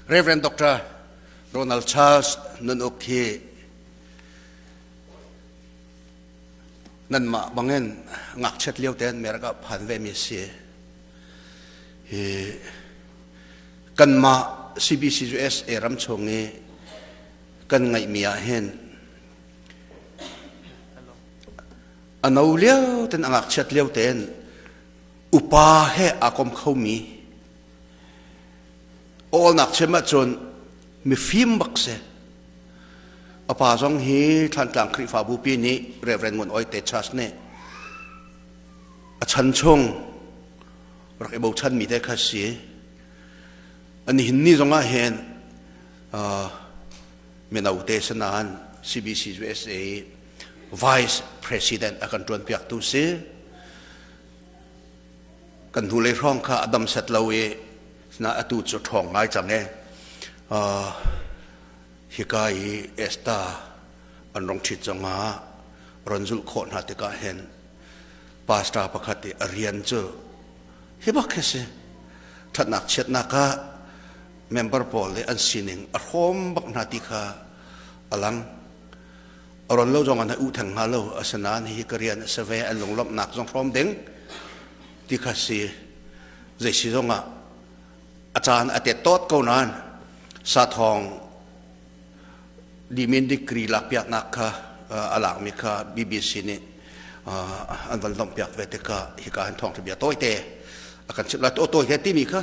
Reverend Dr. Ronald Charles Nun Uk hi nanmah bangin ngakchiat lio tein America phan ve mi si. Hi kanmah CBCUSA ram chung i kan ngaihmi ah hin a no lio ten a ngakchiat lio tein upa he aa kom khomi awlnak chim ahcun mifim bak si. A pa zong hi Thlantlang Khrihfabu pi nih Reverend Ngun Oi Te Church nih a chan chung rak i bochan mi te kha si. An hin ni zong ah hin mino te sanahan CBC USA Vice President a kan ṭuan piak tu si. Kan hnulei hrawng kha a dam set lo i na atu cu ṭhawng ngai cang e. Hika i Esta an rong ṭhit zongah ron zulh khawh hna tikah hin pastor pakhat i a rian cu hi bak hi si. Ṭhatnak chiatnak ah member pawl nih an sining a hrawm bak hna ti kha a lang. A ron lo zong ah na u theng hnga lo, asinain hihi ka rian a si ve, an lunglawmhnak zong hrawm ding ti kha si. Zei si zong ah a caan a tet tawt ko nain sathawng limin degree lakpiaknak kha a lakmi kha BBC nih an van lawmhpiak ve tikah hika hin thawngṭha bia tawite a kan chimh lai. Tawi he timi kha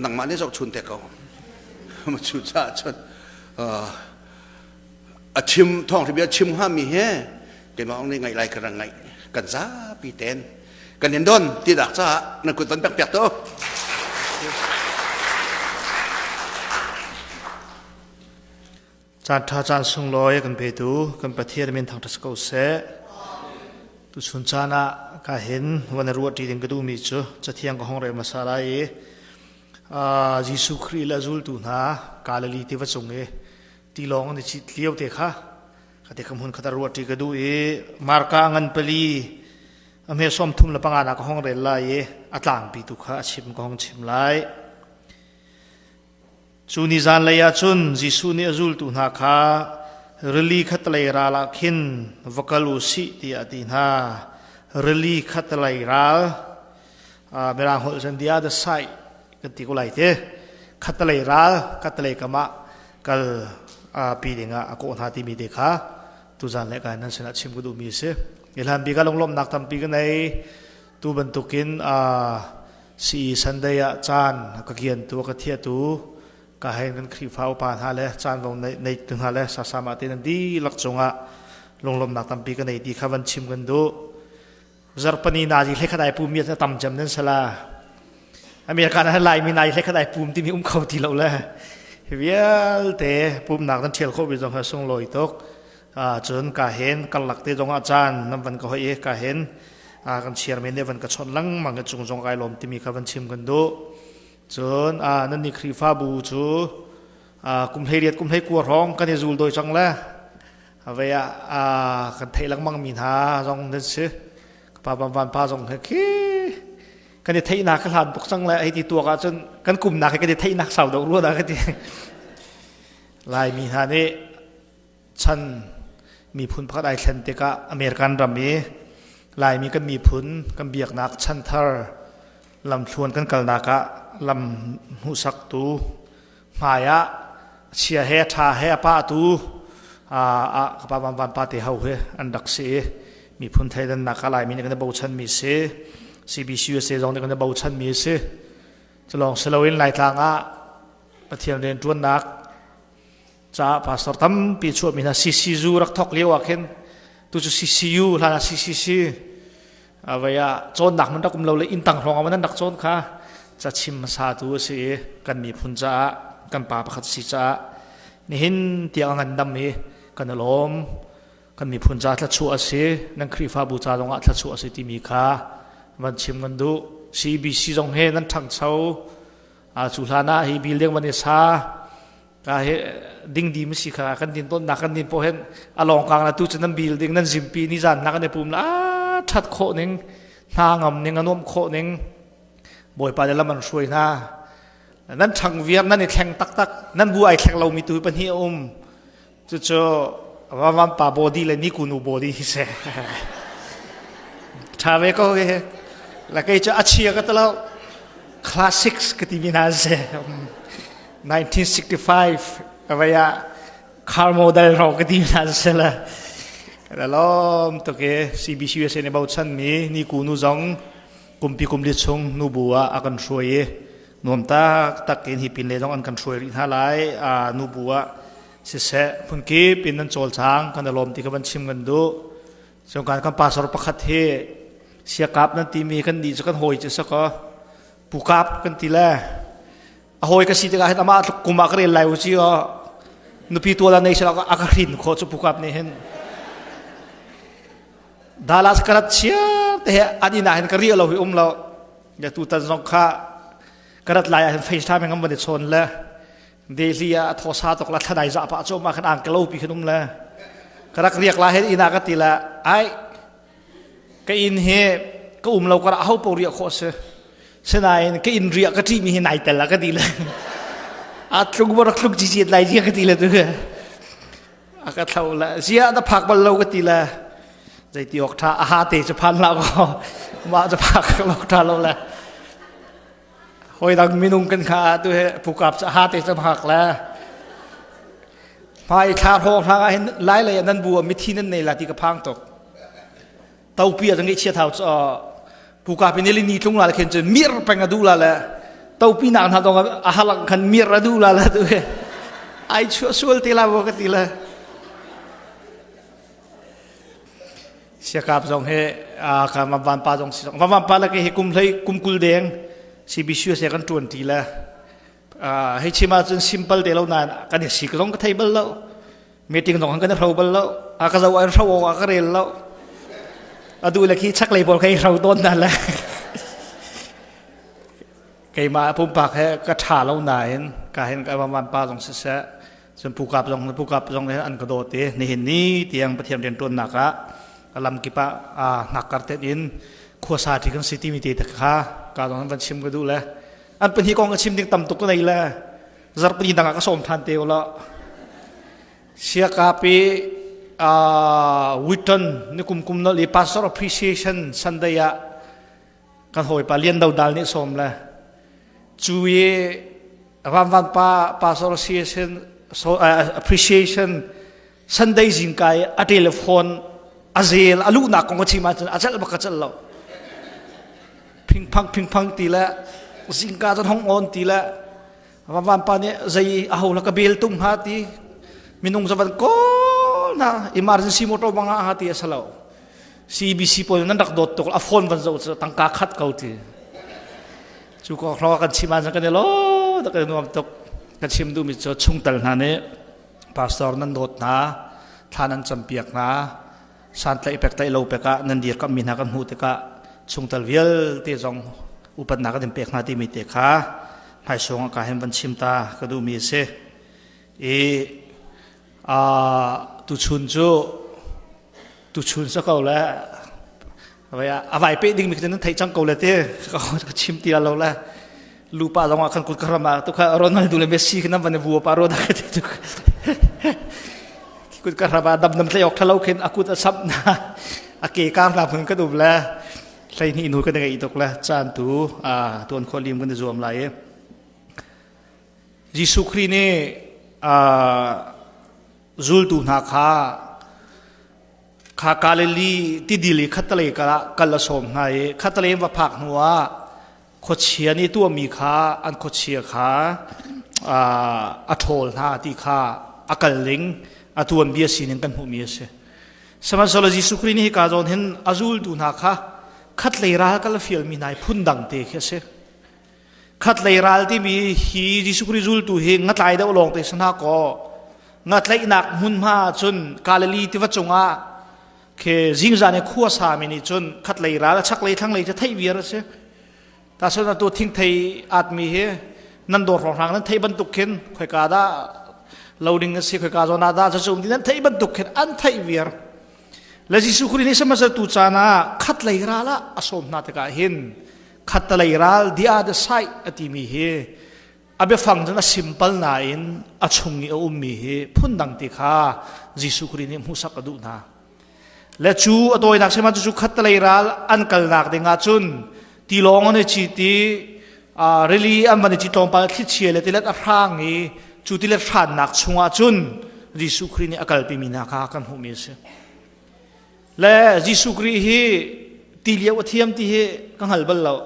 nangmah nih zohchun te ko. Cucaah cun a chim thawngṭha bia chim hngami he keimah ong nih ngaih lai ka ra ngaih kan zapi ten kan in don ti dak caah nan kut van pek piak to. Caan ṭha caan sunglawi kan petu kan Pathian min thangṭhat si ko seh. Tuchun caan ah ka hin van i ruah ṭi ding ka duhmi cu Cathiang ka hong rel hmasa lai i Jesuh Khrih le a zultu hna Galilee tiva cung i tilawng an i cit lio te kha ka te hmun khat ruah ṭi ka duh i Marka ngan pali a hme 35 nak ka hong rel lai i a tlangpi tu kha a chim ka hong chim lai. Cu ni zanlei ah cun Jesuh nih a zultu hna kha rili khattelei ral ah khin va kal u sih tiah a ti hna. Rili khattelei ral, Mirang holh cun the other side kan ti ko lai te. Khattelei ral, khattelei kam ah kal pi dingah a kawh hna timi te kha tuzan le kai nan sinah chim ka duhmi a si. Hi hlan bik ah lunglawmhnak tampi ka nei. Tu bantukin CE Sunday ah caan ka kiantu ka thiatu ka hein kan Khrihfa upa hna le caan vo nei tu hna le sasama te nan dihlak cungah lunglawmnak tampi ka nei ti kha van chim kan duh. Zarpani nazi hlei khat ai pum mi tam cem nan sala. America na lai mi nai hlei khat ai pum timi um kho ti lo le vialte pumnak nan thial kho bi zong ha sung loi tuk. Cun ka hen karlak te zong ah caan nan van ka hoi i ka hen kan chairman nih van ka chawnh lengmang i cung zong kai lawm timi kha van chim kan duh. Cun nan nih Khrihfabu cu kum 18 kum 19 hrawng kan i zul doi cang le vei ah kan theih lengmang mi hna zong nan si. Ka pa van van pa zong he khi kan i theihnak ka hlan tuk cang le hei ti tuak ahcun kan kumnak he kan i theihnak sau deuh rua dah ka ti. Laimi hna nih chan miphun pakhat ai thlen tikah American ram i Laimi kan miphun kan biaknak chanthar lamthluan kan kalnak ah lam hmuhsaktu hmai ah chia he ṭha he a pahtu ka pa van van pa te ho he an rak si i miphun thleidannak ah Laimi nih kan i bochan mi si CBCUSA zong nih kan i bochan mi si culawng siloin Laitlang ah Pathian rianṭuannak caah pastor tampi chuahmi hna CCU rak thawk lio ah khin tu cu CCU hlan ah CCC avei ah cawnnak man rak um lo le inn tang hrawng ah man rak cawn kha ca chim hmasa tu a si i kan miphun caah kan pa pakhat si caah nihin tiang a ngandam hi kan i lawm kan miphun ca thlachuah a si nan Khrihfabu ca zong ah thlachuah a si timi kha van chim kan duh CBC zong he nan ṭhangcho cu hlan ah hi building van i sa ka he ding di si kha kan din ton nak kan din po hen along kang na tu chu nan building nan zimpi ni zan nak an pum la that kho ning hna ngam ning anom kho ning bawipa le lam an hruai hna. Nan ṭhang viar nan i thleng taktak. Nan bu ai thleng lomi tu pahnih a um. Cucu Vavan pa body le Niku nu body hi si. Ṭha ve ko hi. La kei cu a chia ka talo. Classics ka ti mi hna si. 1965 avaya car model ro ka ti mi hna si la. La lom tuk i CBC USA nih bochan mi Niku nu zong kumpi kumli chung nubu ah a kan hruai i nuam taktak in hi pin le zong an kan hruai rih hna lai. Nubu ah siseh phunkip in nan cawlcang kan i lawm ti kha van chim kan duh. Cungkan kan pastor pakhat hi siakap nan timi kan nih cu kan hawi cu sakaw pukap kan ti le a hawi ka si tikah hin amah tluk kum ah ka rel lai u ci aw nupi tual nei sila a ka hrin khawh cu pukap nih hin Dallas ka rat chiar te he an inn ah hin ka riah lo hi um lo. Ya tu tan zong kha ka rat lai ah hin FaceTime in kan van i chawn le Delhi ah a thawsa tok la thlanai za pa chu ma khan ang kalo pi khan um le ka rak riak la hen ina ka ti la ai ka inn he ka um lo ka ra ho po riak kho se sinain ka inn riak ka ṭi mi hi nai tel la ka ti le a tlung bo rak tlung chi chi lai ji ka ti le tu a ka thlo le zia na phak bal lo ka ti le zeiti awk ṭha a ha te cu phan hlah kaw mah cu phak lo ṭha lo le hawi dang minung kan kha tu he pukap cu ha te cu phak le hmai thla hrawng hlang ah hin lai lei nan bu mithi nan nei la ti ka phang tuk topi a ngeih chia thau cu puka pin ni tlung la khin cu mir peng a du la le topi nak hna dong a halang khan mir a du la la tu he ai chua sual te la bo ka ti la siakap zong he a ka van pa zong si zong van pa la ke hi kum hlei kum kul deng CBC se kan tuan ti la hei chim ahcun simple te lo nain kan i sik zong ka thei bal lo meeting zong kan i hro bal lo a ka zo an hro awk a ka rel lo a du le khi chaklei pawl kha i hro tawn na le keimah pumpak he ka ṭha lo nain ka hin ka van pa zong siseh cun pukap zong pukap zong he an ka dawt i nihin ni tiang Pathian rianṭuannak ah lam kip ah hnakkar tet in khuasa ṭi kan si timi te kha ka zong van chim ka duh le an pahnih kong ka chim ding tam tuk ka nei le zarhpini dang ah ka sawm than te ula siakapi Wheaton ni kum kum no li pastor appreciation Sunday ah kan hawipa Lian Do Dal nih sawm le cu i Ramvan pa pastor appreciation so, appreciation Sunday zingkai a telephone a zel a luhnak kong a chim ahcun a celh bak ka celh lo phingphang phingphang ti le zingka cun hong on ti le van pa nih zei a ho la ka bel tung ha ti minung zavan ko na emergency motor banga ha ti a salo CBC pawl nan rak dawt tuk a phone van zo cu tangka khat ko ti cu ko hro kan chim ah kan lo tak nuam tuk kan chim duhmi cu chungtel hna nih pastor nan dawt hna thla nan campiak hna santlaih pek tlaih lo pek ah nan dirkamhmi hna kan hmuh tikah chungtel vialte zong upatnak kan in pek hna timi te kha hmaisung ah ka hin van chim ta ka duhmi a si i tuchun cu tuchun sa ko le a vai pe ding mi nan theih cang ko le te ka chim ti lo le lupa zong ah khan kut ka ram ah tu kha Ronaldo le Messi khan van vu pa ro da ka ti tu kut ka ram ah dam dam tlai ok thalo khin akut a sap na a ke kar na phun ka dum le hlei ni nu ka ngai tok le chan tu a tuan kho lim kan zuam lai Jesuh Khrih nih zultu hna kha Kha Galilee tidil i khattelei kal a sawm hna i khattelei in va phak hnuah khuachia nih tuahmi kha an khuachia kha a ṭhawl hna ti kha a kal ding a tuanbia sining kan hmuhmi a si. Sihmanhsehlaw Jesuh Khrih nih hika zawn hin a zultu hna kha khatlei ral kal a fialmi hna hi phundang te khi a si. Khatlei ral timi hi Jesuh Khrih zultu hi ngatlai deuh lawng te si hna kaw ngatlaihnak hmunhma ahcun Galilee tiva cungah khi zingzan i khua sami nih cun khatlei ral a chaklei thlanglei cu theih viar a si. Tahcun atu thingthei atmi hi nan dawr hrawnghrang nan theih bantuk khin khoika dah lo ding a si khoika zawn ah dah cucu um ti nan theih bantuk khin an theih viar. Le Jesuh Khrih nih sihmanhsehlaw tu caan ah khatlei ral ah a sawm hna tikah hin khattalei ral the other side a timi hi A biafang cun a simpal nain a chung i a ummi hi phundang ti kha Jesuh Khrih nih hmuhsak a duh hna. Le cu a tawinak sihmanh cu khattelei ral an kalnak ding ah cun tilawng an i cit i rili an van i cit tlawmpal thlichia le tilet a hrang i cu tilet hrannak chungah cun Jesuh Khrih nih a kalpimi hna kha kan hmuhmi a si. Le Jesuh Khrih hi ti lio a thiam ti hi ka hngal bal lo.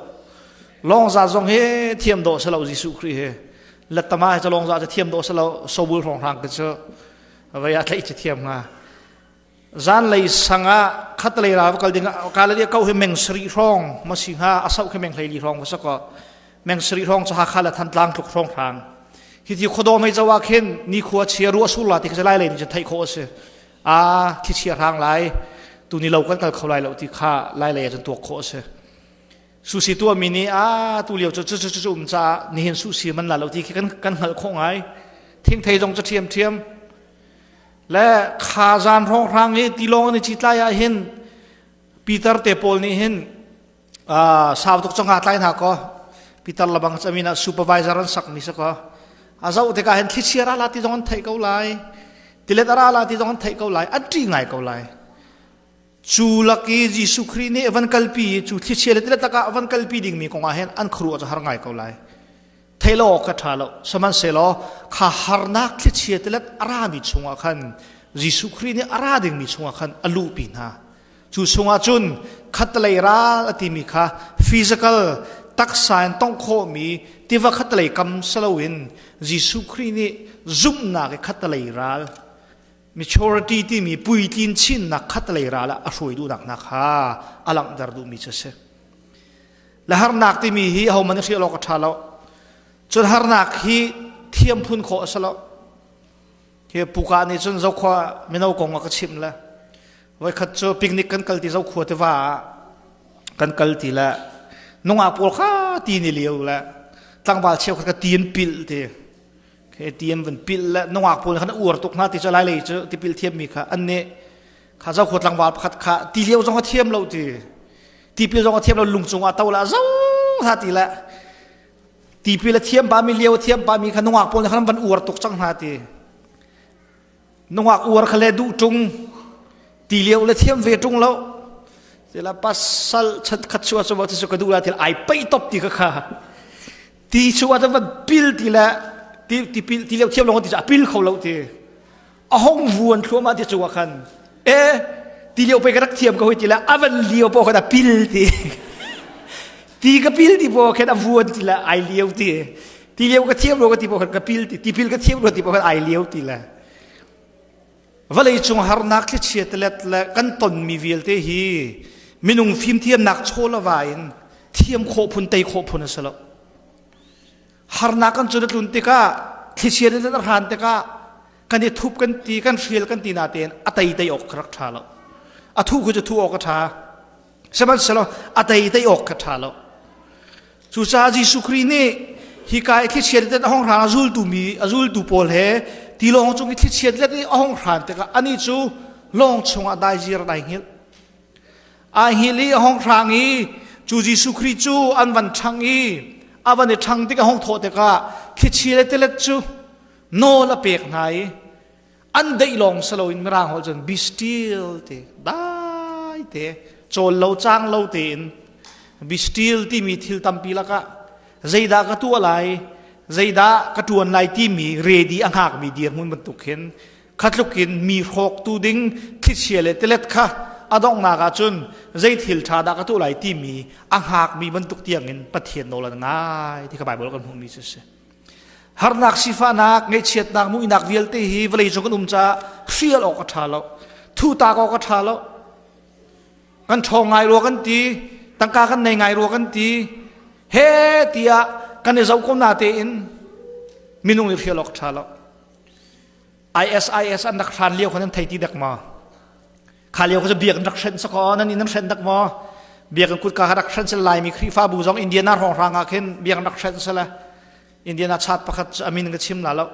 Lawngza zong hi thiam dawh si lo Jesuh Khrih hi. Lettama hi cu lawngza cu thiam dawh si lo sobul hrawnghrang khi cu vei a tlaih cu thiam hnga. Zanlei sang ah khatlei ral va kal ding ah Galilee ko hi meng sarih hrawng ma si hnga a sauh khi meng 14 hrawng va si ko. Meng sarih hrawng cu Hakha le Thantlang tluk hrawng hrang. Hi ti khuadawm hei zo ah khin nikhua chia ruah sur la ti khi lai lei nih cun theih khawh a si. A thlichia hrang lai tu ni lo kan kal kho lai lo ti kha lai lei ah cun tuak khawh a si. Susi tuahmi nih a tu lio cu cu cu cu um caah nihin susi man la lo ti khi kan kan hngalh khawh ngai. Thingthei zong cu ṭhiam ṭhiam. Le kha zan hrawnghrang i tilawng an i citlai ah hin Peter te pawl nih hin sau tuk cang aa tlai hna kaw Peter labang camin ah supervisor an sak mi si kaw a zoh tikah hin thlichia ra la ti zong an theih ko lai tilet a ra la ti zong an theih ko lai an ṭih ngai ko lai cu lak i Jesuh Khrih nih van kalpi cu thlichia le tilet lakah van kalpi dingmi kongah hin an khuaruah cu har ngai ko lai Theih lo awk kha ṭha lo. Sihmanhsehlaw kha harnak thlichia tilet a rami chungah khan Jesuh Khrih nih a ra dingmi chungah khan a luhpi hna. Cu chungah cun khattelei ral a timi kha physical taksa in tongh khawhmi tiva khattelei kam si loin Jesuh Khrih nih zumhnak i khattelei ral maturity timi puitlin chinnak khattelei ral ah a hruai duhnak hna kha a langhter duhmi cu a si. Le harnak timi hi ahohmanh i hrial awk a ṭha lo. Cun harnak hi thiam phun khawh a si lo. Hi puka nih cun Zokhua mino kong a ka chimh le voikhat cu picnic kan kal ti Zokhua tiva ah kan kal ti le nungak pawl kha ti ni lio le tlangval cheukhat ka ti in pilh ti ke ti an van pilh le nungak pawl khan uar tuk hna ti cu lai lei cu tipil thiam mi kha an nih kha Zokhua tlangval pakhat kha ti lio zong a thiam lo ti Tipil zong a thiam lo lung cungah to la zo hna ti le tipil a thiam pa mi lio a thiam pa mi kha nungak pawl nih khan van uar tuk cang hna ti nungak uar kha le duh ṭung ti lio le thiam ve ṭung lo tila pasal chan khat chu chu ti su ka duh la til ai pei top ti kha kha ti chu a van pil ti le ti ti pil ti lio thiam lo ti a pil kho lo ti a hong vuan thluahmah ti cungah khan e ti lio pe ka rak thiam ko hoi ti le a van lio po khan a pil ti ti ka pil ti po khan a vuan ti le ai lio ti ti lio ka thiam lo ka ti po khan ka pil ti ti pil ka thiam lo ti po khan ai lio ti le vawlei cung harnak thlichia telet le kan tonmi vialte hi minung fimthiamnak chawlava in thiam khawh phun tei khawh phun a si lo Harnak kan cun a tlun tikah thlichia nih a hran tikah kan i thup kan ti kan hrial kan ti natein a tei tei awk kha rak ṭha lo. A thuh khu cu thuh awk a ṭha. Sihmanhsehlaw a tei tei awk kha ṭha lo. Cucaah Jesuh Khrih nih hika i thlichia nih a hong hran a zultu mi a zultu pawl he tilawng cung i thlichia let i a hong hran tikah anih cu lawng chungah daiziar dai hngilh. A hngilh i a hong hrang i cu Jesuh Khrih cu an van ṭhang i a van i ṭhang tik a hong thawh tikah thlichia le tilet cu nawl a pek hna i an deih lawng si loin mirang holh cun be still ti dai te cawl lo cang lo tein be still timi thil tampi lakah zeidah ka tuah lai zeidah ka ṭuan lai timi ready a hngakmi dirhmun bantuk khin Khatluk in mi hrawktu ding thlichia le tilet kha a donghnak ah cun zei thil ṭha dah ka tuah lai timi a hngakmi bantuk tiangin Pathian nawl an ngai ti kha Baibal kan hmuhmi cu a si. Harnak, sifahnak, ngaihchiatnak, muihnak vialte hi vawlei cung kan um caah hrial awk a ṭha lo, thutak awk a ṭha lo. Kan ṭhawng ngai rua kan ti, tangka kan nei ngai rua kan ti, he tiah kan i zoh ko na tein minung nih hrial awk a ṭha lo. ISIS an rak hran lio khan nan thei ti dek maw? Kha lio kha cu biak an rak hrenh sakaw nan in an hrenh dak maw? Biak an kutka kha rak hrenh sel Laimi Khrihfabu zong Indiana hrawnghrang ah khin biak an rak hrenh sel Indiana chat pakhat cu amin ka chim la lo.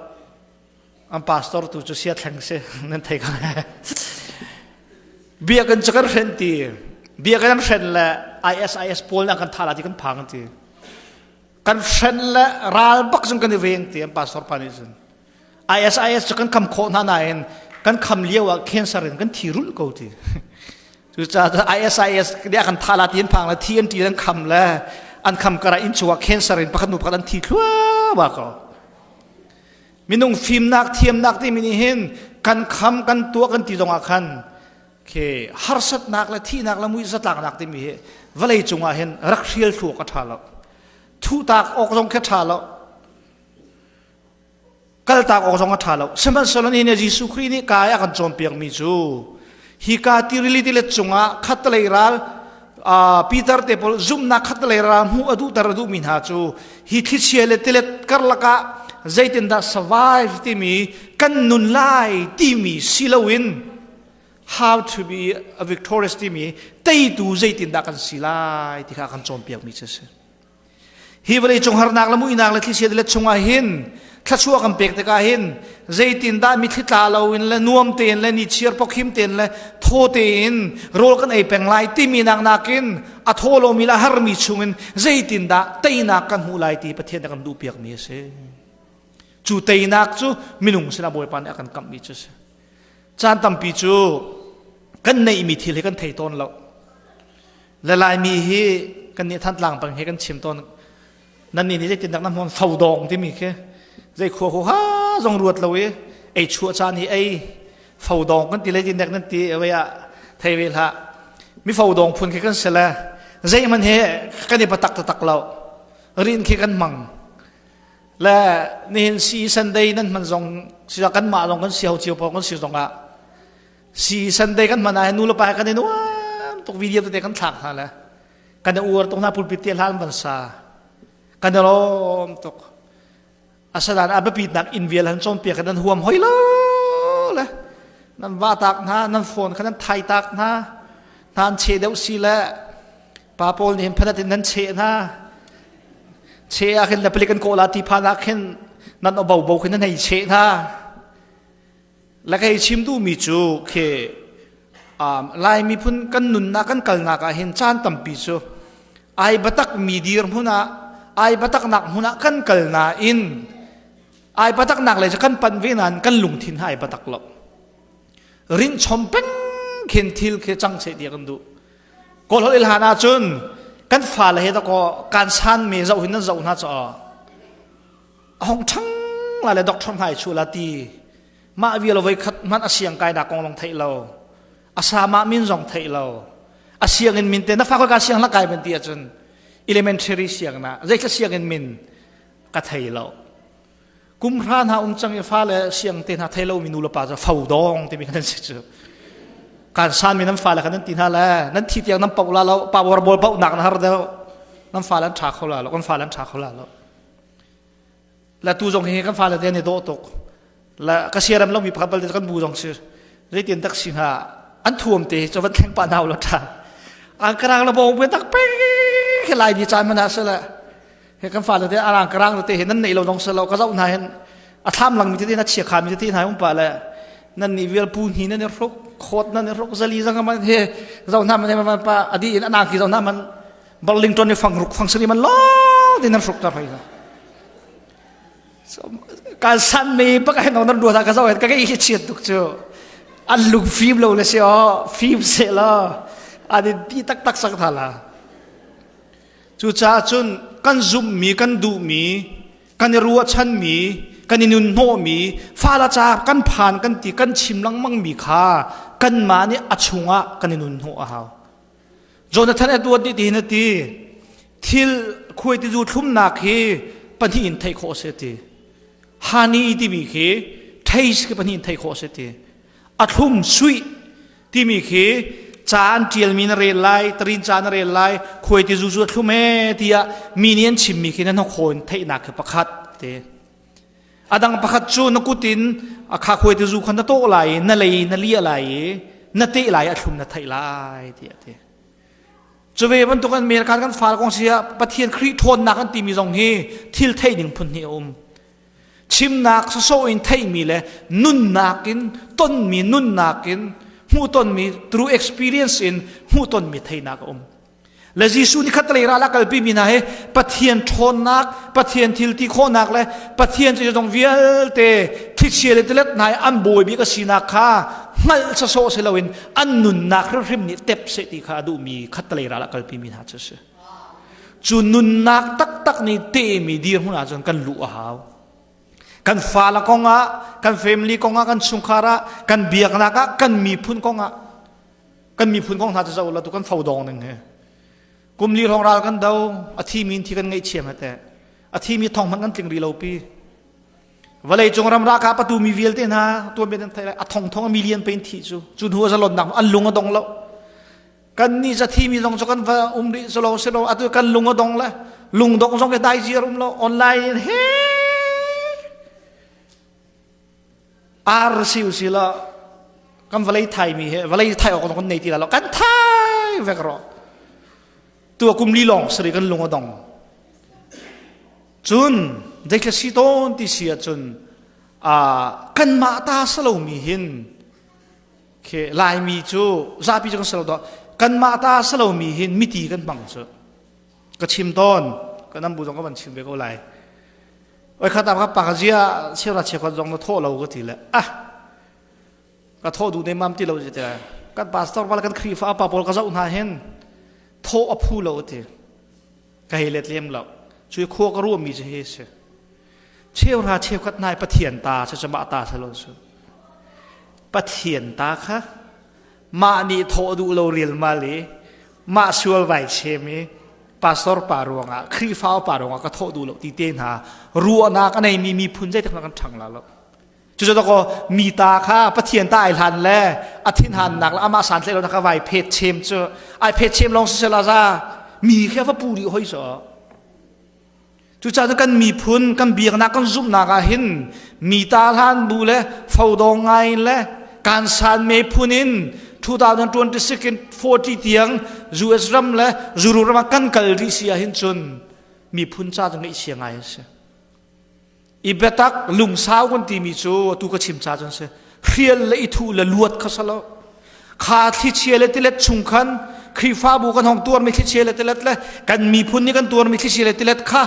An pastor tu cu sia thleng si nan thei ka. Biak an cu kan hrenh ti. Biak an hren le ISIS pawl na kan thala ti kan phang ti. Kan hren le ral bak zong kan i veng ti an pastor pa nih cun. ISIS cu kan kham khawh hna nain kan kham lio ah cancer in kan thi rulh ko ti. Cucaah ISIS nih a kan thah la ti an phang le thi an ti an kham le an kham kara inn chungah cancer in pakhat hnu pakhat an thi thluahmah ko. Minung fimnak thiamnak timi nih hin kan kham kan tuah kan ti zongah khan khi harsatnak le thihnak le muizatlaknak timi hi vawlei cungah hin rak hrial thlu awk a ṭha lo. Thuhtak awk zong khi a ṭha lo. Kaltak awk zong a ṭha lo. Sihmanhsehlaw nihin Jesuh Khrih nih kai a kan cawnpiakmi cu hika tirili tilet cungah khattelei ral Peter te pawl zumhnak khattelei ral hmuh a duhter a duhmi hna cu hi thlichia le tilet karlak ah zeitindah survive timi kan nun lai timi si loin how to be a victorious timi teitu zeitindah kan si lai ti kha kan cawnpiakmi cu a si. Hi vawlei cung harnak le muihnak le thlichia le chungah hin thluachuah kan pek tikah hin zeitindah mithli tla loin le nuam tein le nichiar pawkhim tein le thaw tein rawl kan ei peng lai timi nak nakin a thaw lomi le a harmi chungin zeitindah teinak kan hmuh lai ti Pathian nih a kan duhpiakmi a si. Cu teinak cu minung sinah Bawipa nih a kan kamhmi cu a si. Caan tampi cu kan neihmi thil hi kan thei tawn lo. Le Laimi hi kan nih Thantlang pang he kan chim tawn. Nan nih nih zeitindak na hmuan fodawng timi khi zei khua hu ha zong ruat lo i ei chuah caan hi ei fodawng kan ti le tindak nan ti wei ah thei ve hlah. Mi fodawng phun khi kan si le zeihmanh he kan i patak taktak lo. Rin khi kan hmang. Le nihin si Sunday nan hman zong si kan mah zong kan si ho cio pawl kan si zong ah Si Sunday kan hman ah nu le pa kan i nuam tuk video tete kan thlak hna le kan i uar tuk hna pulpit te hlan van sa kan i lawm tuk asadan a biapitnak inn vial han cawnpiak nan huam hoi lo le nan va tak hna nan phone kha nan thai tak hna hna an che deuh si le pa pawl nih hin phanat in nan che hna che ah khin le palik an kawh la ti phan ah khin nan bo bo khin nan hei che hna Le kei chim duhmi cu khi Lai miphun kan nunnak kan kalnak ah hin caan tampi cu ai batak mi dirhmun ah ai bataknak hmun ah kan kal nain ai bataknak lei cu kan panh ve nain kan lungthin ha ai batak lo. Rinchom peng khin thil khi cang seh ti kan duh. Kawl holh il han ahcun kan fale he dakaw kan san me zoh hin nan zoh hna caw a hong ṭhang la le doctor hna i chu la ti mah vial voi khat hmanh a siang kai nak kong long theih lo a sa mah min zong theih lo a siang in min te na fa ka siang la kai ban ti ahcun elementary siang na zeithla siang in min ka thei lo kum hra hna um cang i fa le siang te hna thei lo mi nu le pa cu fo dong timi kan si cu kan san mi nan fa le kan nan ti hna le nan thi tiang nan pau la lo power ball pau nak na har deuh nan fa le an ṭha kho la lo kan fa le an ṭha kho la lo La tu zong hi kan fale te an i dawh tuk. La ka siaram lomi pakhat bal te kan bu zong si. Zeitin tak si hnga an thuam te cu van thleng pa nau lo tha. Ang karang la bong pen tak pe he lai ni caan mana se la. He kan fale te arang karang te he nan nei lo dong se lo ka zau hna hen a thlam lang mi te na chia kha mi te hna um pa le nan ni vial pu ni nan rok khot nan rok zali zang man he zau hna man man pa adi in anang ki zau hna man Burlington i fang ruk fang sari man lo tin nan hruk tar hoi kan san me bak hen nan ruwa ka zo ka ke chiat tuk chu an lung fim lo le se o fim se lo ani ti tak tak sak thala chu cha chun kan zum mi kan du mi kan i ruah chan mi kan i nun hnawh mi fala cha kan phan kan ti kan chim langmang mi kha kan ma nih a chungah kan i nun hnawh a hau Jonathan Edward nih tihin a ti thil khuai tizu thlumnak hi pahnih in theih khawh a si ti honey timi khi taste khi pahnih in theih khawh a si ti a thlum sweet timi khi ca an ṭialmi na rel lai tarin ca na rel lai khuai tizu cu a thlum ee tiah mi nih an chimmi khi na hnokhaw in theihnak khi pakhat ti A dang pakhat cu na kut in a kha khuai tizu kha na tawh lai i na lei na liah lai i na teh lai a thlum na theih lai tiah a ti. Cu ve bantuk an America kan fal kong si ah Pathian Khrih ṭhawnnak an timi zong hi thil theih ding phun hnih a um. Chimnak sawsawh in theihmi le nunnak in tonmi nunnak in hmuhtonmi through experience in hmuhtonmi theihnak a um. Le Jesuh nih khat lei ral a kalpi mi hna hi Pathian ṭhawnnak, Pathian thil ti khawhnak le Pathian cu zong vialte thlichia le tilet hna i an bawi bik a sinak kha hngalh sawsawh si loin an nunnak hrimhrim nih tep seh ti kha a duhmi khat lei ral a kalpi mi hna cu a si. Cu nunnak taktak nih tehmi dirhmun ahcun kan luh a hau. Kan fale kongah, kan family kongah, kan chungkhar ah, kan biaknak ah, kan miphun kongah Kan miphun kong hna cu zoh la tu kan fo dong ning hi. Kum li hrawng ral kan do, a thi mi in thi kan ngaihchiam hate. A thi mi thong hmanh kan tling ri lo pi. Vawlei cung ram raka patu mi vialte hna tuan ben thai lai a thong thong a million pe in thi cu cu hnu a zalon nak an lung a dong lo. Kan ni za thi mi zong cu kan va um rih selo selo atu kan lung a dong le lung dong zong ke dai ziar um lo online in he Ar si u si law kan vawlei thaimi he vawlei thai awk kan nei ti lo kan thai vek ro tu kum li long sari kan lung a dong cun zeithla si tawn ti si ahcun kan mah ta salo mi hin khi laimi cu zapi cu kan salo do kan mah ta salo mi hin miti kan hmang cu ka chim tawn ka nam bu zong ka van chim ve ko lai Oi khat ah ka pa zia cheura cheukhat zong na thawh lo ka ti le ah ka thawh duh nemam ti lo ti kan pastor bal kan Khrihfa pa pawl ka zoh hna hin thawh a phu lo ti ka hei let lem lo cui khua ka ruah mi cu hi si cheura cheukhat nai Pathian ta cu mah ta sa lo su Pathian ta kha mah nih thawh duh lo rial mal i mah sual vai chem i pastor pa ruangah Khrihfa pa ruangah ka thawh duh lo ti te hna ruahnak a neimi miphun zeitik kan ṭhang la lo cucu ko mi ta kha Pathian ta ai hlan le a thinhannak le amah san lo ka vai phet chem cu ai phet chem lawng si la za mi kha va pu rih hoi so cucaah kan miphun kan biaknak kan zumhnak ah hin mi ta hlan bu le fodong ngai le kan san me phun in 2026 in 40 tiang US ram le Zuru ram ah kan kal rih si ah hin cun miphun ca cu ngaihchia ngai a si i biatak lungsau kan timi cu atu ka chim ca cun si hrial le i thu le luat kha salo kha thlichia le tilet chung khan Khrihfabu kan hong tuarmi thlichia le tilet le kan miphun nih kan tuarmi thlichia le tilet kha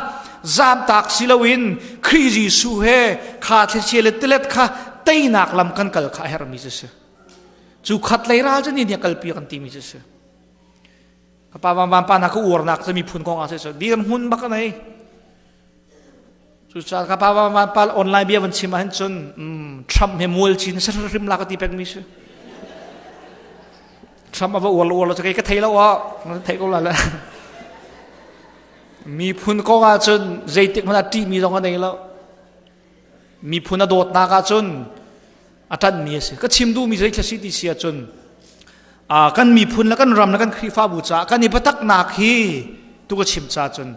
zamtak si loin Khrih Jesuh he kha thlichia le tilet kha teinak lam kan kal kha a herhmi cu si cu khat lei ral cu ni nih kalpi kan timi cu si ka pa van pa na ka uarnak cu miphun kong ah si dir hmun bak nei Cucaah ka pa van pa online bia van chim ahhin cun Trump he mual chin hrim la ka ti pengmi si. Trump a va uar lo uar lo cu kei ka thei lo ah thei ko la le. Miphun kong ah cun zeitik hmanh ah ṭihmi zong a nei lo. Miphun a dawtnak ah cun a ṭanhmi a si. Ka chim duhmi zei thla si ti si ahcun kan miphun le kan ram le kan Khrihfabu caah kan i biataknak hi tu ka chim ca cun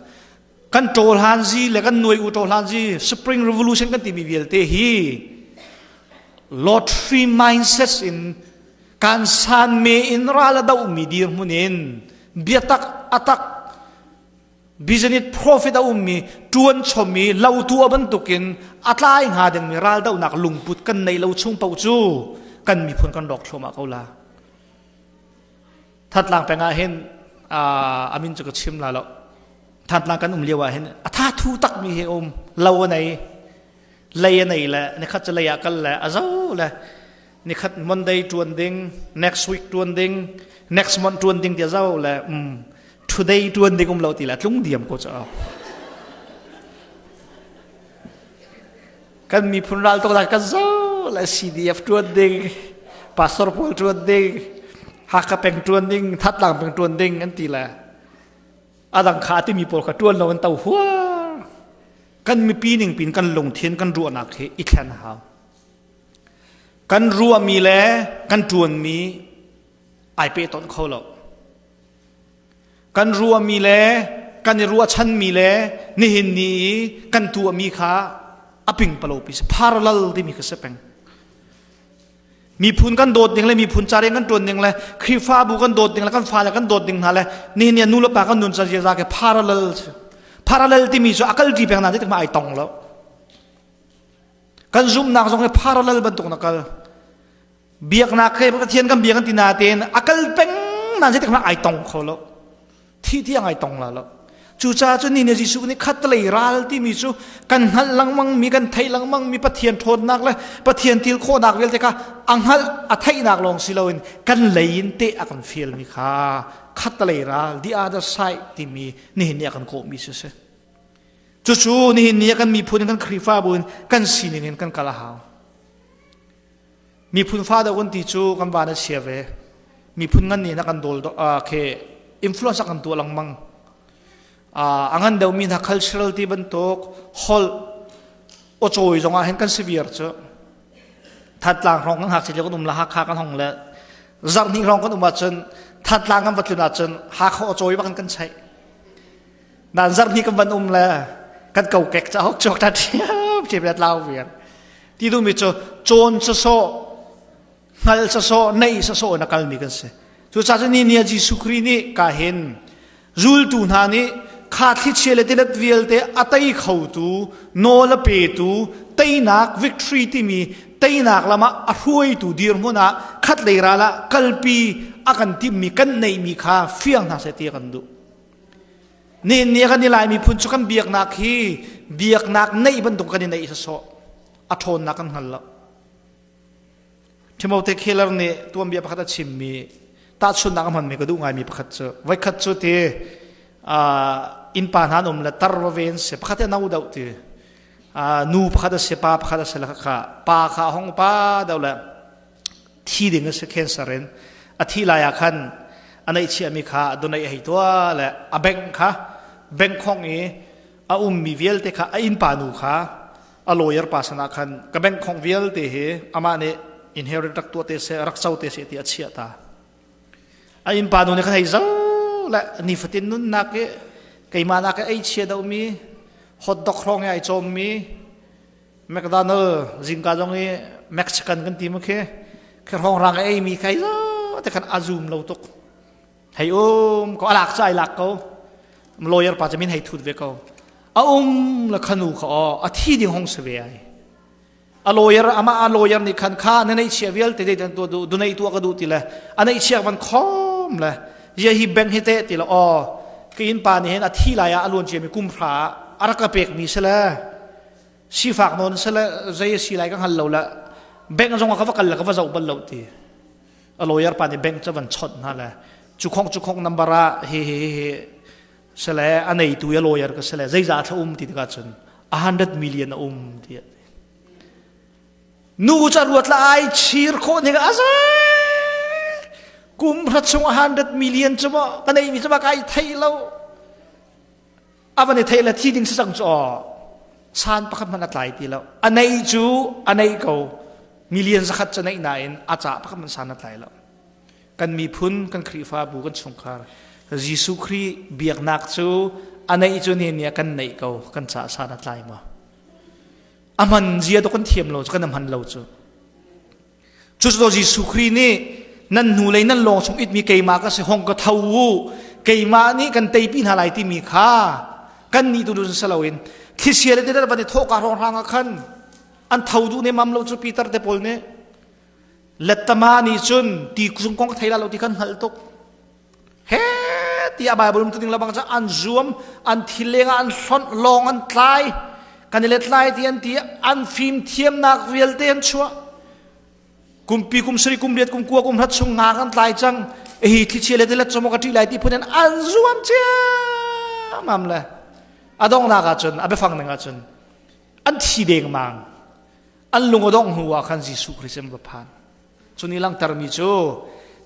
kan ṭawlhanzi le kan nuai u ṭawlhanzi spring revolution kan timi vialte hi lottery mindset in kan san me in ral a dohmi dirhmun in biatak atak business profit a ummi ṭuan chomi lotu a bantukin a tlai hnga dingmi ral dohnak lungput kan nei lo chung paoh cu kan miphun kan rawk thluahmah ko la Thantlang peng ah hin amin cu ka chim la lo Thantlang kan um lio ah hin a tha thu tak mi hi um lo a nei lei a nei le nikhat cu lei ah kal le a zo le nikhat Monday tuan ding next week tuan ding next month tuan ding ti a zo le um today tuan ding um lo ti le tlung diam ko cha kan miphun ral tok kan zo le CDF tuan ding pastor pawl tuan ding Hakha peng tuan ding Thatlang peng tuan ding an ti le adang kha timi pawl kha tuan lo an to huar kan mipi ning pin kan lungthin kan ruahnak hi i thlen hau kan ruahmi le kan tuanmi ai pe ton kho lo Kan ruahmi le kan i ruahchanmi le nihin ni i kan tuahmi kha a pingpalopi si parallel timi kha si peng. Miphun kan dawt ding le miphun ca rian kan ṭuan ding le Khrihfabu kan dawt ding le kan fale kan dawt ding hna le nihin ni nu le pa kan nun ca ziaza ke parallel si. Parallel timi cu a kalṭi peng na ti ma ai tong lo. Kan zumhnak zong hi parallel bantuk na kal. Biaknak he Pathian kan biak kan ti natein a kal peng nan zeitik hmanh ai tong kho lo. Thi tiang ai tong la lo. Cucaah cun ni nih Jesuh nih khatlei ral timi cu kan hngalh lengmang mi kan theih lengmang mi Pathian ṭhawnnak le Pathian til khawhnak vialte kha a hngalh a theihnak lawng si loin kan lei in teh a kan fialmi kha khatlei ral the other side timi nihin ni a kan kawhmi si si. Cucu nihin ni ah kan miphun in kan Khrihfabu in kan sining in kan kal a hau. Miphun fa deuh kan ti cu kan van a chia ve. Miphun ngan nih na kan dawl khi influence a kan tuah lengmang. A ngan deuhmi hna cultural ti bantuk holh aw-cawi zong ah hin kan si viar cu. Thantlang hrawng kan ngakchia lio kan um la Hakha kan hong le zarh hnih hrawng kan um ahcun Thantlang kan va tlun ahcun Hakha aw-cawi bak in kan cheih. Nan zarh hnih kan van um le kan kokek cauk chuak ta ṭhiam ṭhiam le tlau viar. Ti duhmi cu cawn sawsawh, hngal sawsawh, neih sawsawh in a kalmi kan si. Cucaah cun ni ni ah Jesuh Khrih nih ka hin zultu hna nih kha thlichia le tilet vialte a tei khotu, nawl a petu, teinak victory timi teinak lam ah a hruaitu dirhmun ah khatlei ral ah kalpi a kan timmi kan neihmi kha fiang hna seh ti a kan duh. Nihin ni kan i Lai miphun cu kan biaknak hi biaknak neih bantuk kan i neih sawsawh. A ṭhawnnak kan hngal lo. Timote Keller nih tuanbia pakhat a chimmi tahchunhnak a hmanmi ka duh ngaimi pakhat cu voikhat cu ti innpa hna an um le tar va ven si pakhat hi a no deuh ti nu pakhat a si pa pakhat a si le kha pa kha a hong pa deuh le thi ding a si cancer in a thi lai ah khan a neihchiahmi kha a donate hei tuah le a bank kha bank khong i a ummi vialte kha a innpa nu kha a lawyer pa sanah khan ka bank khong vialte hi amah nih inherit rak tuah te seh rak co te seh ti a chiah ta a innpa nu nih khan hei zo le nifatin nunnak i keimah nak i ei chia domi hot dog hrawng i ai cawmmi McDonald zingka zong i Mexican kan ti mu khi khi hrawng rang a ei mi khai zo te khan a zoom lo tuk hei um ko alak cha ai lak ko lawyer pa min hei thut ve ko a um la khanu kha o a thi ding hong se ve ai a lawyer ama a lawyer nih khan kha na nei chia vialte te tu du du nei tu ka du ti le a nei chia van khom le ye hi bank hi te ti le o ka in pa nih hin a thi lai ah a luan cia mi kum hra a rak ka pek mi se le sifak nawn sele zei a si lai ka hngal lo la bank zong ah ka va kal le ka va zoh bal lo ti a lawyer pa nih bank cu van chawnh hna le cu khong cu khong number ah hi hi hi sele a neitu ya lawyer ka sele zeizah thla um ti tikah cun 100 million a um ti nu ca ruat la ai chir khawh ning a kum hra chung 100 million cu maw ka nei mi cu ma kai thei lo A van i theih le thi ding si cang cu aw san pakhat hmanh a tlai ti lo. A neih cu a neih ko. Million zakhat cu neih nain a ca pakhat hmanh san a tlai lo. Kan miphun, kan Khrihfabu, kan chungkhar Jesuh Khrih biaknak cu a neih cu ni ni ah kan neih ko. Kan ca san a tlai maw? A hman zia to kan thiam lo cu kan hman lo cu. Cucu Jesuh Khrih nih nan hnulei nan lawng chung itmi keimah ka si hong ka tho u keimah nih kan teipi hna lai timi kha kan nih tu dun si loin thlichia le tilet van i thawh ka hrawng hrang ah khan an tho duh ne mam lo cu Peter te pawl nih lettama nih cun ti cung kong ka thei la lo ti khan hngalh tuk he tiah Bible um tu ding labang cu an zuam an thil lengah an hlonh lawng an tlai kan i let lai ti an ti an fim thiamnak vialte an chuah kumpi kum sari kum riat kum kua kum hrat chung nga kan tlai cang hi thlichia le tilet chom ka ṭih lai ti phun in an zuam ciammam le a donghnak ah cun a biafang ning ah cun an thi dengmang an lung a dongh hnu ah khan Jesuh Christ an va phan Cu nih langhtermi cu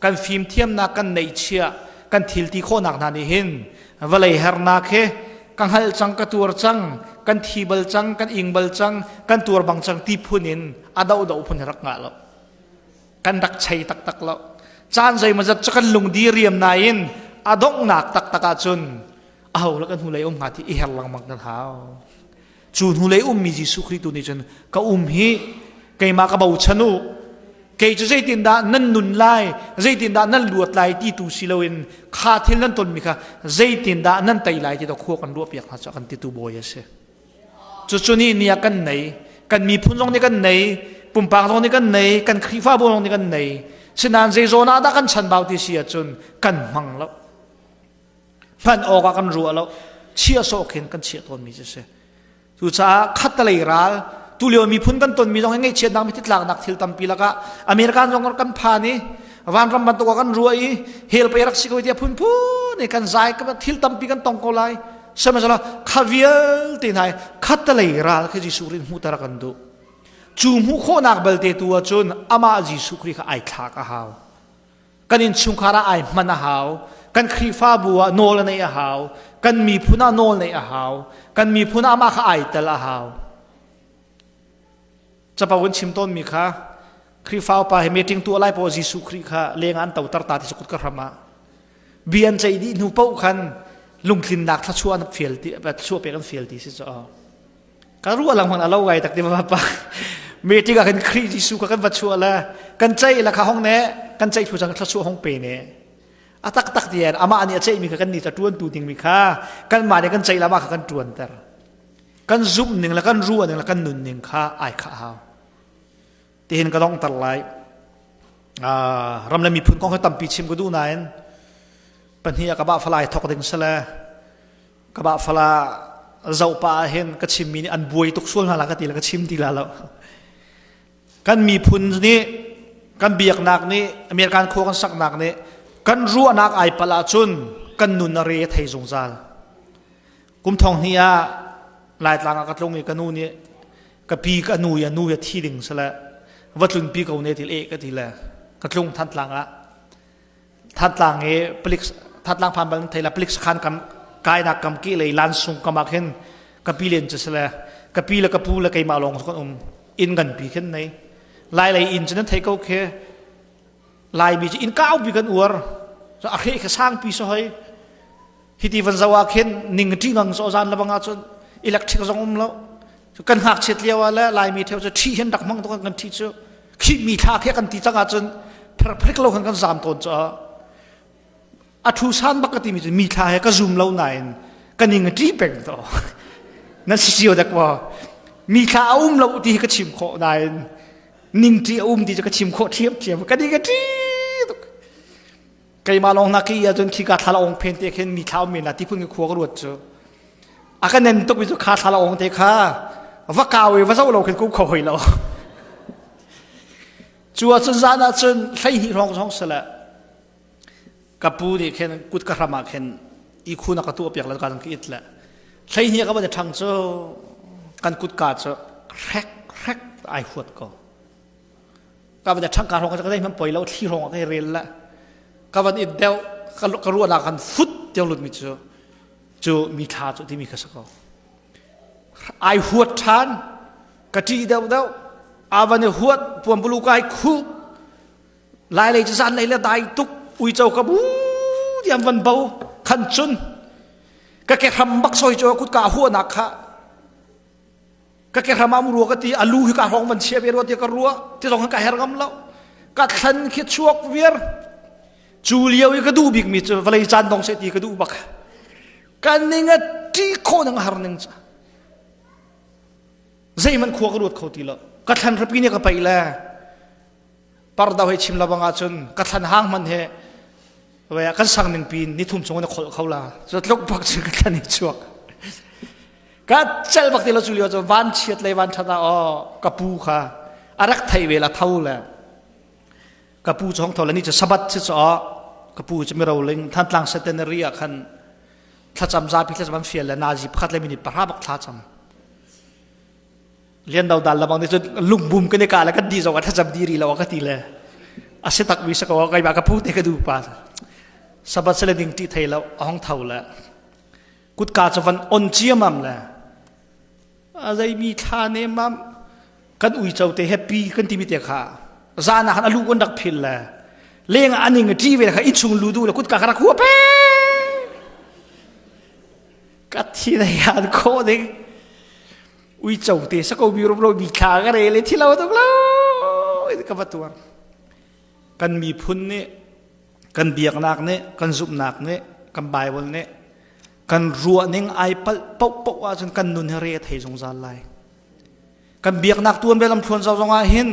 kan fimthiamnak kan neihchiah kan thil ti khawhnak hna nih hin vawlei hernak hi ka hngalh cang ka tuar cang kan thi bal cang kan ing bal cang kan tuar bang cang ti phun in a dohdoh phun hi rak ngah lo kan rak chei taktak lo caan zeimawzat cu kan lungdi riam nain a donghnak taktak ahcun aho le kan hnulei um hnga ti i her lengmang kan hau Cu hnulei ummi Jesuh Khrih tu nih cun ka um hi keimah ka bochan u kei cu zeitindah nan nun lai zeitindah nan luat lai ti tu si loin kha thil nan tonmi kha zeitindah nan tei lai ti to khua kan ruah piak hna cu kan titu bawi a si cucu ni ni ah kan nei kan miphun zong nih kan nei pumpak zong nih kan nei kan Khrihfabu zong nih kan nei sinain zei zawn ah dah kan chanbau ti si ahcun kan hmang lo. Hman awk ah kan ruah lo. Chia sawh khin kan chiah tawnmi cu si. Cucaah khattalei ral tulio miphun kan tonmi zong hi ngaihchiatnak mithi tlaknak thil tampi lakah American zong kan phan i vanram bantuk ah kan ruah i hell pei rak si ko tiah phunphun i kan zai thil tampi kan tong ko lai. Sihmanhsehlaw kha vialte hna khattalei ral khi Jesuh Khrih hmuhter a kan duh. Cu hmuh khawhnak balte tu ahcun amah Jesuh Khrih kha ai thlak a hau. Kan innchungkhar ah ai hman a hau. Kan Khrihfabu ah nawl a neih a hau. Kan miphun ah nawl neih a hau. Kan miphun ah amah kha ai tel a hau. Capo in chim tawnmi kha Khrihfa upa he meeting tuah lai paoh Jesuh Khrih kha leng ah an toter ta ti kut ka hram ah bia an ceih dih hnu paoh khan lungtlinnak thluachuah an fial ti thluachuah pek an fial ti si caw. Ka ruah lang hmang alo ngai tak ti ma pa. Meeting ah kan Khrih Jesuh kha kan va chuah la kan ceih la kha hong ne kan ceih thu cang thluachuah hong pe ne. A tak tak ti amah nih a ceih mi kha kan nih ta tuan tu ding mi kha kan mah nih kan ceih la mah kha kan tuan ter. Kan zumh ning le kan ruah ning le kan nun ning kha ai khah hau. Tihin ka dongter lai. Ram le miphun kong hi tampi chim ka duh nain pahnih ah ka bah falai thok ding sale ka bah fala zoh pa ah hin ka chimmi nih an buai tuk sual hna la ka ti le ka chim ti la lo. Kan miphun nih kan biaknak nih American khua kan saknak nih kan ruahnak ai pal ahcun kan nun a re a thei zungzal. Kum thong hnih ah Laitlang ah ka tlung i ka nu nih ka pi ka nu ya nu ya thi ding sale va tlun pi ko ne ti e ka ti le ka tlung Thantlang ah Thantlang i palik Thantlang phan bal thei la palik sakhan kam kainak kam ki lei lan sung kam ah khin ka pi len chu sale ka pi le ka pu le keimah lawng kan um inn kan pi khin nei lai lei inn cu nan thei ko khe Laimi cu inn kau pi kan uar so a hre kha sang pi so hoi hiti van zo ah khin ning ṭi ngang so zan lebang ah cun electric zong um lo kan ngakchiat lio ah le Laimi theo cu ṭhi hin rak hmang tuk kan ṭhi cu khi mi thla khi kan ti cang ah cun pherphrek lo khan kan zam tawn cu a thu san bak ka ti mi cu mi thla he ka zum lo nain ka ning a ṭi peng to nan si cio dek maw mi thla a um lo ti hi ka chim khawh nain ning ṭi a um ti cu ka chim khawh ṭhiam ṭhiam ka ning a ṭi tuk keimah lawng na ki ahcun khi ka thla ong phen te khin mi thla men la ti phun khua ka ruat cu a ka nen tuk mi cu kha thla ong te kha va kau i va zo lo khin ku kho hoi lo cu ahcun zan ahcun hlei hnih hrawng zong sele ka pu nih khin kut ka hram ah khin i khun a ka tuah piak le ka ka it le hlei hnih ka van i ṭhang cu kan kut ka cu hrek hrek ai huat ko ka van ṭhang ka hrawng ka zei hmanh poi lo thli hrawng ka rel la ka van it deuh ka ruahnak kan fut tiang lut mi cu cu mi thla cu timi kha si ko ai huat ṭhan ka ṭih deuh deuh a van i huat puambulu kai khu lai lei cu zan lei le dai tuk uico ka bu tiang van bo khan cun ka ke hram bak soi cu kut ka huahnak kha ka ke hram am rua ka ti alu hi ka hrawng van chia ve rua ti ka rua ti zong ka her ngam lo ka thlan khi chuak viar cu lio i ka duh bik mi cu vawlei caan dong se ti ka duh bak kan ning a ṭi kho nang har ning cha zeiman khua ka ruat kho ti lo ka thlan rapi ne ka pai le pardo he chim labang ahcun ka thlan hang man he kan sang ning pin ni thum chung na kholh kho la cu tluk bak cun ka thlan i chuak ka cel bak ti lo cu lio cu van chiat le van that ah oh ka pu kha a rak thei ve la tho le ka pu chong tho le ni cu sabat si cho ka pu cu miro ling thantlang centenary ah khan thlacam zapi thlacam an fial le nazi pakhat le minute pahra bak thlacam lian do dal lamang ni cu lungbum kan i ka le kan di zong a thlacam di ri lo ka ti le a si tak mi sa ko kai ba ka pu te ka du pa sabat sele ding ti thei lo a hong tho le kutka cu van on ciamam le a zeimi thla ne mam kan uico te happy kan timi te kha zan ah khan alu kan rak phil le leng ah aning a ṭi ve kha innchung lu du le kutka kha rak hua pe ka thi na yan kho ding uico te sako mi rum ro mi thla ka re le thi lo tuk lo ka va tuar kan miphun nih kan biaknak nih kan zumhnak nih kan Bible nih kan ruahning ai palh paohpaoh ahcun kan nun hi re a thei zungzal lai kan biaknak tuan ve lamthluan zau zong ah hin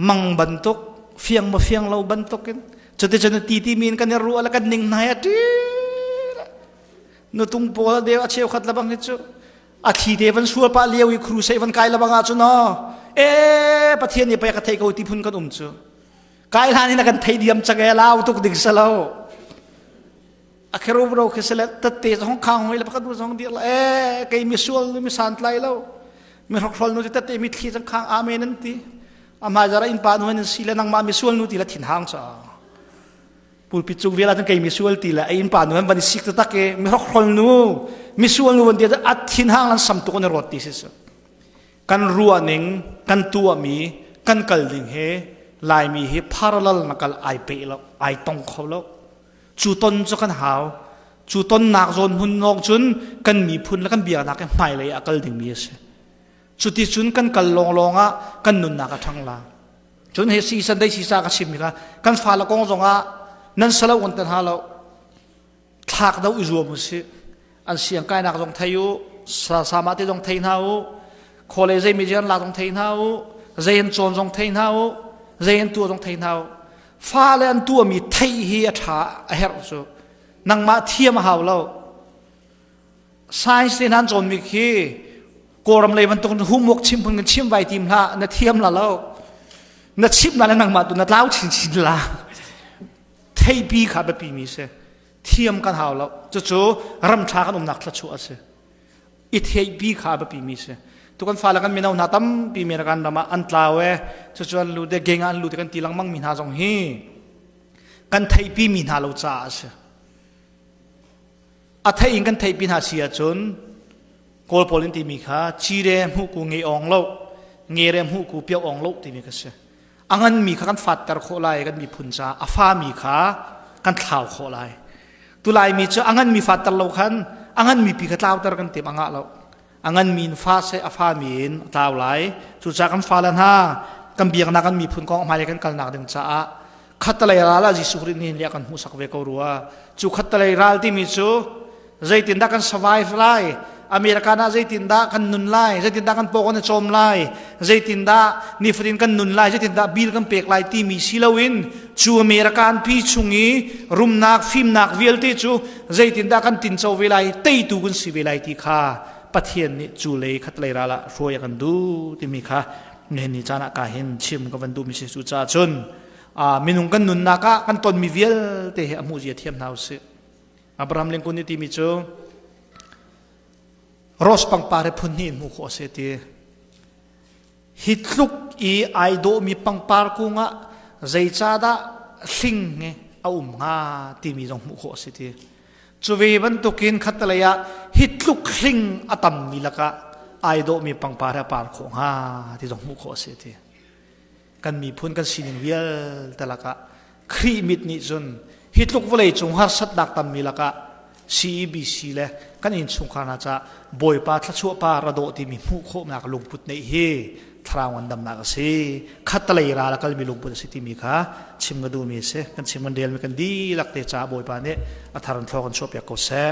mang bantuk fiang ma fiang lo bantukin cuticun ti ti min kan i ruah le kan ning hnai a ṭi. Nutung pawl deu a cheukhat labang hi cu a thli te van sual pah lio i crusade van kai labang ah cun e Pathian nih pei ka thei ko ti phun kan um cu. Kai hlan in a kan thei diam chang e lau tuk ding salo. A kherubro khi sele tatte zong khang hoi le pakhat bu zong dir la e kei mi sual mi san tlai lo mi hrokhrol nu tatte mi thli zong khang amen an ti ama zara in pa nu an si le nangmah mi sual nu ti la thin hang cha pulpit cung vial ah kei mi sual ti le a in pa nu an van sik tak e mi hrokhrol nu mi sual nu van ti a thin hang lan sam tuk an rot ti si kan ruah ning kan tuah mi kan kal ding he Laimi hi parallel na kal ai pe lo ai tong kho lo. Cu ton cu kan hau. Cu tonnak zawn hmun lawng cun kan miphun le kan biaknak he hmailei ah kal dingmi a si. Cuti cun kan kal lawnglawng ah kan nunnak a ṭhang la. Cun hi si san dei sisa ka chimmi kha kan fale kong zongah nan salo kan tan ha lo. Thlak do i zuam u sih. An siang kainak zong thei u, sama te zong thei hna u, khawle zei mi an lak zong thei hna u, zei an cawn zong thei hna u, zei an tuah zong thei hna u. Fale an tuahmi theih hi a ṭha a herh cu. Nangmah thiam a hau lo. Science te nan cawnmi khi Kawlram lei bantuk homework chim phun kan chim vai tim hlah na thiam la lo. Na chim la le nangmah tu na tlau chinchin la. Theipi kha biapi mi si. Thiam kan hau lo. Cucu ram ṭha kan umnak thluachuah a si. I theihpi kha a biapi mi si. Tu kan fale kan mino hna tampi American ram ah an tlau e. Cucu an lu de geng ah an lu te kan ti lengmang mi hna zong hi kan theihpi mi hna lo caah a si. A theih in kan theihpi hna si ahcun Kawl pawl in timi kha cire hmuh ku nge ong lo, ngere hmuh ku piau ong lo timi kha si. A nganmi kha kan fatter khawh lai kan miphun caah a fami kha kan thlau khawh lai. Tu Laimi cu a nganmi fatter lo khan a nganmi pi kha tlauter kan tim a ngah lo. A nganmi in fa seh a fami in a tlau lai. Cucaah kan fale hna kan biaknak kan miphun kong hmailei kan kalnak ding caah khattalei ral ah Jesuh Khrih nih kan hmuhsak ve ko rua. Cu khattalei ral timi cu zeitindah kan survive lai, American ah zeitindah kan nun lai, zeitindah kan paw kan i cawm lai, zeitindah nifatin kan nun lai, zeitindah bill kan pek lai timi si loin cu American pi chung i rumnak, fimnak vialte cu zeitindah kan tinco ve lai, teitu kan si ve lai ti kha Pathian nih cu lei khatlei ral ah hruai a kan duh timi kha nihin ni caan ah ka hin chim ka van duhmi si. Cu caah cun minung kan nunnak ah kan tonmi vialte hi a hmuh zia thiam hna usih. Abraham Lincoln nih timi cu rose pangpar hi phun hnih in hmuh khawh a si ti. Hi tluk i ai dawhmi pangpar kung ah zeicahdah hling hi a um hnga timi zong hmuh khawh a si ti. Cu ve bantukin khattelei ah hi tluk hling a tammi lakah ai dawhmi pangpar hi a par khawh hnga ti zong hmuh khawh a si ti. Kan miphun kan sining vialte lakah Khrih mit nih cun hi tluk vawlei cung harsatnak tammi lakah CEBC le kan innchungkhar hna caah Bawipa thluachuah pa ra dawh timi hmuh khawhnak lungput neih hi thlarau ngandamnak a si. Khattalei ral a kalmi lungput a si timi kha chim ka duhmi a si. Kan chim kan relmi kan dihlak te caah Bawipa nih a thar in thlaw kan chuahpiak ko seh.